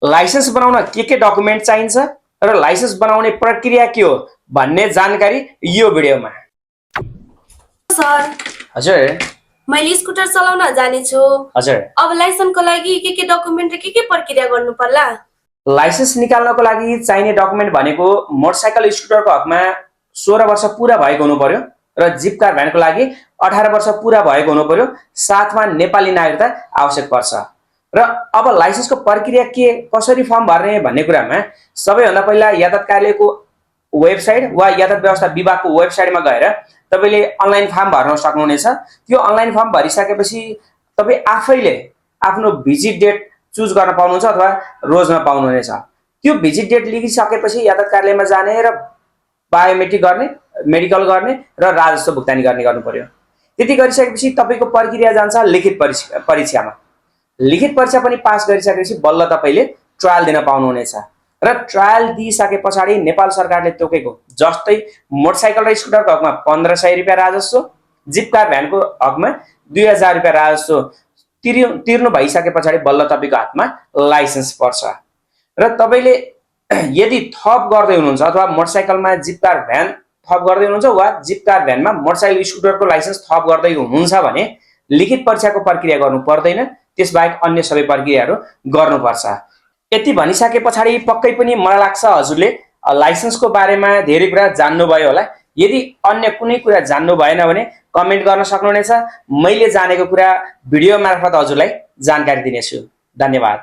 Licence बनाउन के document चाहिन्छ र लाइसेन्स बनाउने प्रक्रिया के हो भन्ने जानकारी यो भिडियोमा। सर, हजुर मैले स्कुटर चलाउन जानेछु। हजुर अब लाइसेन्सको लागि के डकुमेन्ट र के प्रक्रिया गर्नु पर्ला? लाइसेन्स निकाल्नको लागि चाहिने डकुमेन्ट भनेको मोटरसाइकल स्कुटरको हकमा 16 वर्ष पुरा भएको हुनु पर्यो र जिप कार भ्यानको लागि 18 वर्ष पुरा भएको हुनु पर्यो, साथमा नेपाली नागरिकता आवश्यक पर्छ। र अब लाइसेन्सको प्रक्रिया के कसरी फर्म भर्ने भन्ने कुरामा सबैभन्दा पहिला यातायात कार्यालयको वेबसाइट वा यातायात व्यवस्था विभागको वेबसाइटमा गएर तपाईले अनलाइन फर्म भर्न सक्नुहुनेछ। त्यो अनलाइन फर्म भरिसकेपछि तपाई आफैले आफ्नो भिजिट डेट चुज गर्न पाउनुहुन्छ अथवा रोज्न पाउनुहुनेछ। त्यो भिजिट डेट लिइसकेपछि यातायात कार्यालयमा जाने र बायोमेट्रिक गर्ने, मेडिकल गर्ने र राजस्व भुक्तानी गर्नु पर्यो। त्यति गरिसकेपछि तपाईको प्रक्रिया जान्छ लिखित परीक्षामा। लिखित परीक्षा पनि पास गरिसकेपछि बल्ल तपाईले ट्रायल दिन पाउनुहुनेछ र ट्रायल दिइसके पछाडि नेपाल सरकारले तोकेको जस्तै मोटरसाइकल र स्कुटरको हकमा 1500 रुपैयाँ राजस्व, जिप कार भ्यानको हकमा 2000 रुपैयाँ राजस्व तिर्नु भइसके पछाडि बल्ल तपाईको हातमा लाइसेन्स पर्छ। र तपाईले यदि थप गर्दै हुनुहुन्छ अथवा मोटरसाइकलमा जिप कार भ्यान थप गर्दै हुनुहुन्छ वा जिप कार भ्यानमा मोटरसाइकल स्कुटरको लाइसेन्स थप गर्दै हुनुहुन्छ भने लिखित परीक्षाको प्रक्रिया गर्नु पर्दैन, त्यसबाहेक अन्य सबै प्रक्रियाहरू गर्नुपर्छ। यति भनिसके पछाडि पक्कै पनि मलाई लाग्छ हजुरले लाइसेन्सको बारेमा धेरै कुरा जान्नुभयो होला। यदि अन्य कुनै कुरा जान्नु भएन भने कमेन्ट गर्न सक्नुहुनेछ। मैले जानेको कुरा भिडियो मार्फत हजुरलाई जानकारी दिनेछु। धन्यवाद।